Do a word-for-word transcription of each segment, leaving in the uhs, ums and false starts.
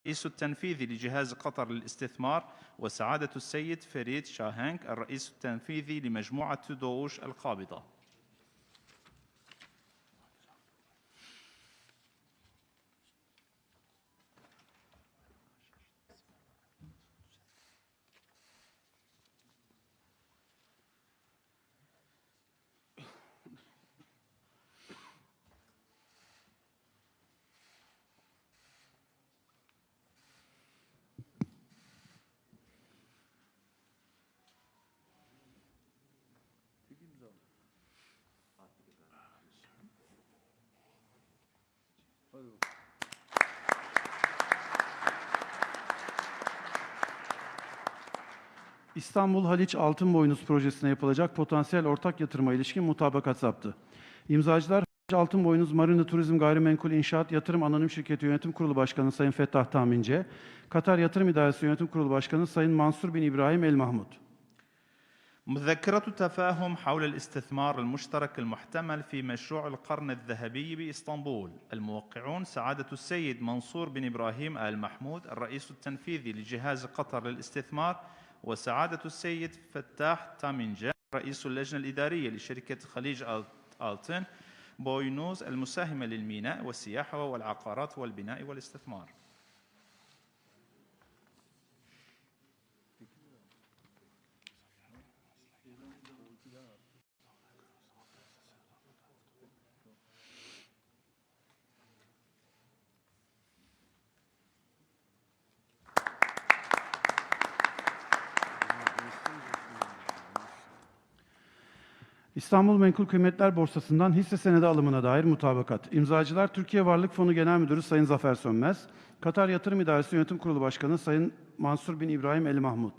الرئيس التنفيذي لجهاز قطر للاستثمار، وسعادة السيد فريد شاهنك، الرئيس التنفيذي لمجموعة دووش القابضة. İstanbul Haliç Altın Boynuz projesine yapılacak potansiyel ortak yatırıma ilişkin mutabakat zaptı. İmzacılar Haliç Altın Boynuz Marina Turizm Gayrimenkul İnşaat Yatırım Anonim Şirketi Yönetim Kurulu Başkanı Sayın Fettah Tamince, Katar Yatırım İdaresi Yönetim Kurulu Başkanı Sayın Mansur bin İbrahim El Mahmud. مذكرة تفاهم حول الاستثمار المشترك المحتمل في مشروع القرن الذهبي بإسطنبول. الموقعون سعادة السيد منصور بن إبراهيم آل محمود، الرئيس التنفيذي لجهاز قطر للاستثمار، وسعادة السيد فتاح تامينجا، رئيس اللجنة الإدارية لشركة خليج آلت-، آلتن بوينوز المساهمة للميناء والسياحة والعقارات والبناء والاستثمار. İstanbul Menkul Kıymetler Borsası'ndan hisse senedi alımına dair mutabakat. İmzacılar Türkiye Varlık Fonu Genel Müdürü Sayın Zafer Sönmez, Katar Yatırım İdaresi Yönetim Kurulu Başkanı Sayın Mansur bin İbrahim El Mahmud.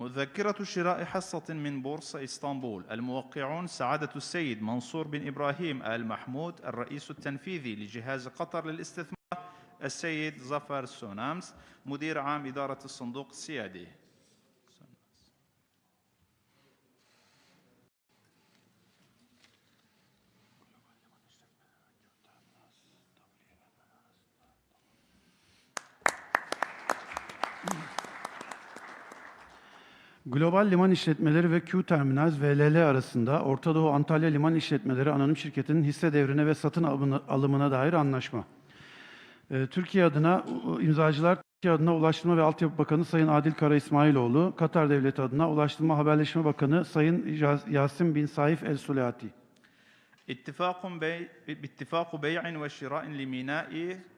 مذكرة شراء حصة من بورصة إسطنبول. الموقعون سعادة السيد منصور بن إبراهيم آل محمود، الرئيس التنفيذي لجهاز قطر للاستثمار، السيد ظفر سونامس، مدير عام إدارة الصندوق السيادي. Global Liman İşletmeleri ve Q Terminals V L L arasında Orta Doğu Antalya Liman İşletmeleri Anonim Şirketi'nin hisse devrine ve satın alımına, alımına dair anlaşma. Ee, Türkiye adına, u-, imzacılar Türkiye adına Ulaştırma ve Altyapı Bakanı Sayın Adil Kara İsmailoğlu, Katar Devleti adına Ulaştırma Haberleşme Bakanı Sayın Yas-, Yasim bin Saif El Sulati. اتفاق بي-، باتفاق بيع وشراء لميناء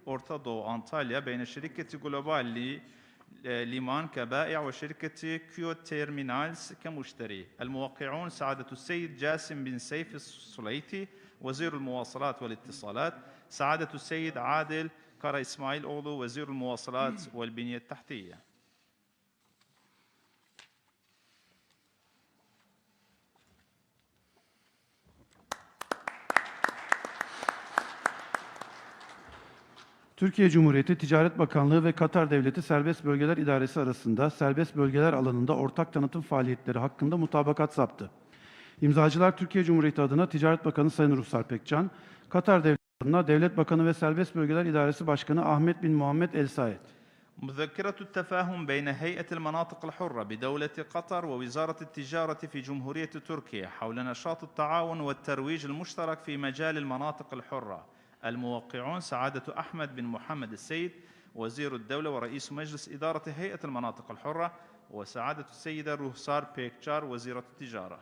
أورتا دو أنطاليا بين شركة جلوبال ل-، ليمان كبائع وشركة كيو تيرمينالز كمشتري. الموقعون سعادة السيد جاسم بن سيف السليتي، وزير المواصلات والاتصالات، سعادة السيد عادل كارا إسماعيل أوغلو، وزير المواصلات والبنية التحتية. Türkiye Cumhuriyeti Ticaret Bakanlığı ve Katar Devleti Serbest Bölgeler İdaresi arasında serbest bölgeler alanında ortak tanıtım faaliyetleri hakkında mutabakat zaptı. İmzacılar Türkiye Cumhuriyeti adına Ticaret Bakanı Sayın Ruhsar Pekcan, Katar Devleti adına Devlet Bakanı ve Serbest Bölgeler İdaresi Başkanı Ahmet bin Muhammed El Sayed. مذكرة التفاهم بين هيئة المناطق الحرة بدولة قطر ووزارة التجارة في جمهورية تركيا حول نشاط التعاون والترويج المشترك في مجال المناطق الحرة. الموقعون سعادة أحمد بن محمد السيد، وزير الدولة ورئيس مجلس إدارة هيئة المناطق الحرة، وسعادة السيدة روهسار بيكتشار، وزيرة التجارة.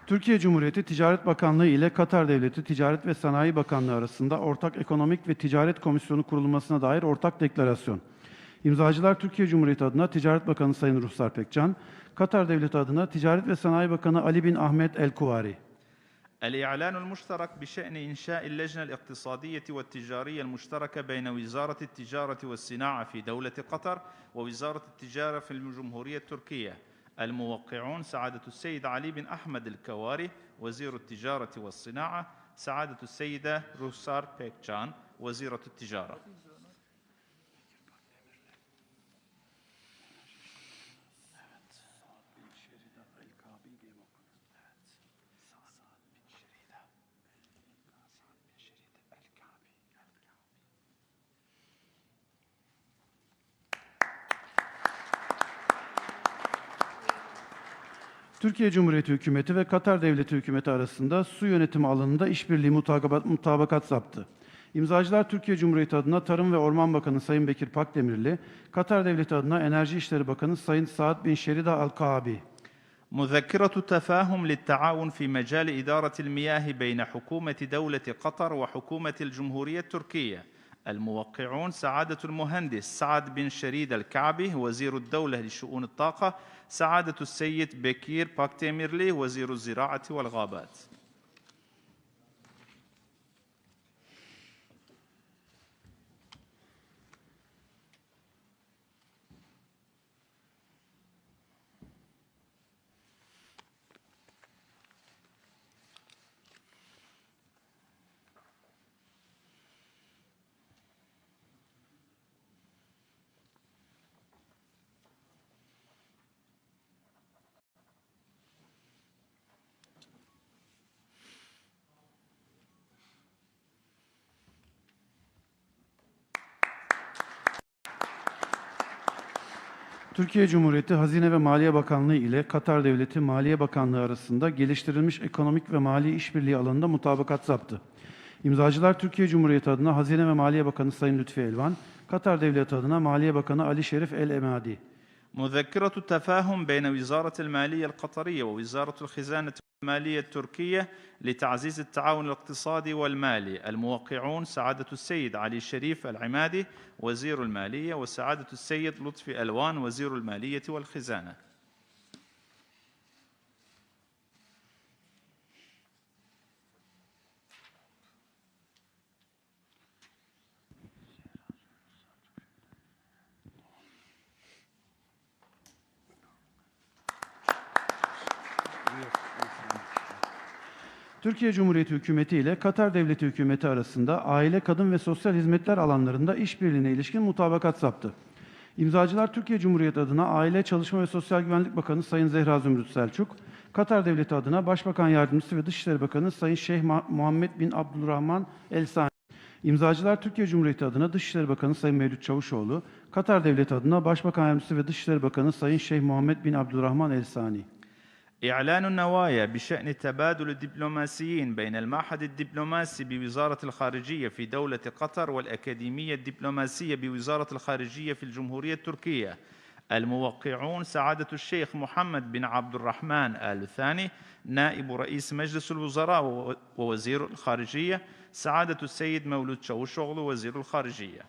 Türkiye Cumhuriyeti Ticaret Bakanlığı ile Katar Devleti Ticaret ve Sanayi Bakanlığı arasında ortak ekonomik ve ticaret komisyonu kurulmasına dair ortak deklarasyon. İmzacılar Türkiye Cumhuriyeti adına Ticaret Bakanı Sayın Ruhsar Pekcan, Katar Devleti adına Ticaret ve Sanayi Bakanı Ali bin Ahmet El Kuvari. الإعلان المشترك بشأن إنشاء اللجنة الاقتصادية والتجارية المشتركة بين وزارة التجارة والصناعة في دولة قطر ووزارة التجارة في الجمهورية التركية. الموقعون سعادة السيد علي بن أحمد الكواري، وزير التجارة والصناعة، سعادة السيدة روسار بيكتشان، وزيرة التجارة. Türkiye Cumhuriyeti Hükümeti ve Katar Devleti Hükümeti arasında su yönetimi alanında işbirliği mutagabat-, mutabakat zaptı. İmzacılar Türkiye Cumhuriyeti adına Tarım ve Orman Bakanı Sayın Bekir Pakdemirli, Katar Devleti adına Enerji İşleri Bakanı Sayın Saad bin Şerida Al Kaabi. مذكرة تفاهم للتعاون في مجال إدارة المياه بين حكومة دولة قطر وحكومة الجمهورية التركية. الموقعون سعادة المهندس سعد بن شريد الكعبي وزير الدولة لشؤون الطاقة، سعادة السيد بكير باكتيميرلي وزير الزراعة والغابات. Türkiye Cumhuriyeti Hazine ve Maliye Bakanlığı ile Katar Devleti Maliye Bakanlığı arasında geliştirilmiş ekonomik ve mali işbirliği alanında mutabakat zaptı. İmzacılar Türkiye Cumhuriyeti adına Hazine ve Maliye Bakanı Sayın Lütfi Elvan, Katar Devleti adına Maliye Bakanı Ali Şerif El Emadi. مذكرة تفاهم بين وزارة المالية القطرية ووزارة الخزانة المالية التركية لتعزيز التعاون الاقتصادي والمالي. الموقعون سعادة السيد علي شريف العمادي وزير المالية، وسعادة السيد لطفي ألوان وزير المالية والخزانة. Türkiye Cumhuriyeti Hükümeti ile Katar Devleti Hükümeti arasında aile, kadın ve sosyal hizmetler alanlarında işbirliğine ilişkin mutabakat zaptı. İmzacılar Türkiye Cumhuriyeti adına Aile, Çalışma ve Sosyal Güvenlik Bakanı Sayın Zehra Zümrüt Selçuk, Katar Devleti adına Başbakan Yardımcısı ve Dışişleri Bakanı Sayın Şeyh Ma-, Muhammed bin Abdülrahman El Sani. İmzacılar Türkiye Cumhuriyeti adına Dışişleri Bakanı Sayın Mevlüt Çavuşoğlu, Katar Devleti adına Başbakan Yardımcısı ve Dışişleri Bakanı Sayın Şeyh Muhammed bin Abdülrahman El Sani. إعلان النوايا بشأن تبادل الدبلوماسيين بين المعهد الدبلوماسي بوزارة الخارجية في دولة قطر والأكاديمية الدبلوماسية بوزارة الخارجية في الجمهورية التركية. الموقعون سعادة الشيخ محمد بن عبد الرحمن آل ثاني، نائب رئيس مجلس الوزراء و-، ووزير الخارجية، سعادة السيد مولود چاووشوغلو وزير الخارجية.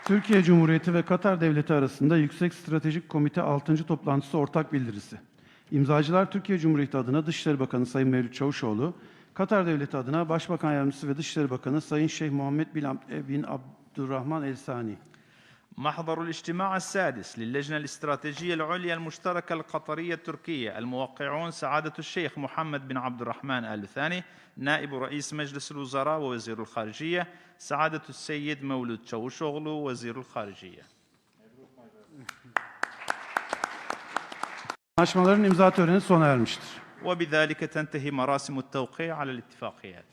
Türkiye Cumhuriyeti ve Katar Devleti arasında Yüksek Stratejik Komite altıncı toplantısı ortak bildirisi. İmzacılar Türkiye Cumhuriyeti adına Dışişleri Bakanı Sayın Mevlüt Çavuşoğlu, Katar Devleti adına Başbakan Yardımcısı ve Dışişleri Bakanı Sayın Şeyh Muhammed bin Ab-, bin Abdurrahman El Sani. محضر الاجتماع السادس للجنة الاستراتيجية العليا المشتركة القطرية التركية. الموقعون سعادة الشيخ محمد بن عبد الرحمن آل ثاني، نائب رئيس مجلس الوزراء ووزير الخارجية، سعادة السيد مولود چاووشوغلو وزير الخارجية. Anlaşmaların imza töreni sona ermiştir. وبذلك تنتهي مراسم التوقيع على الاتفاقيات.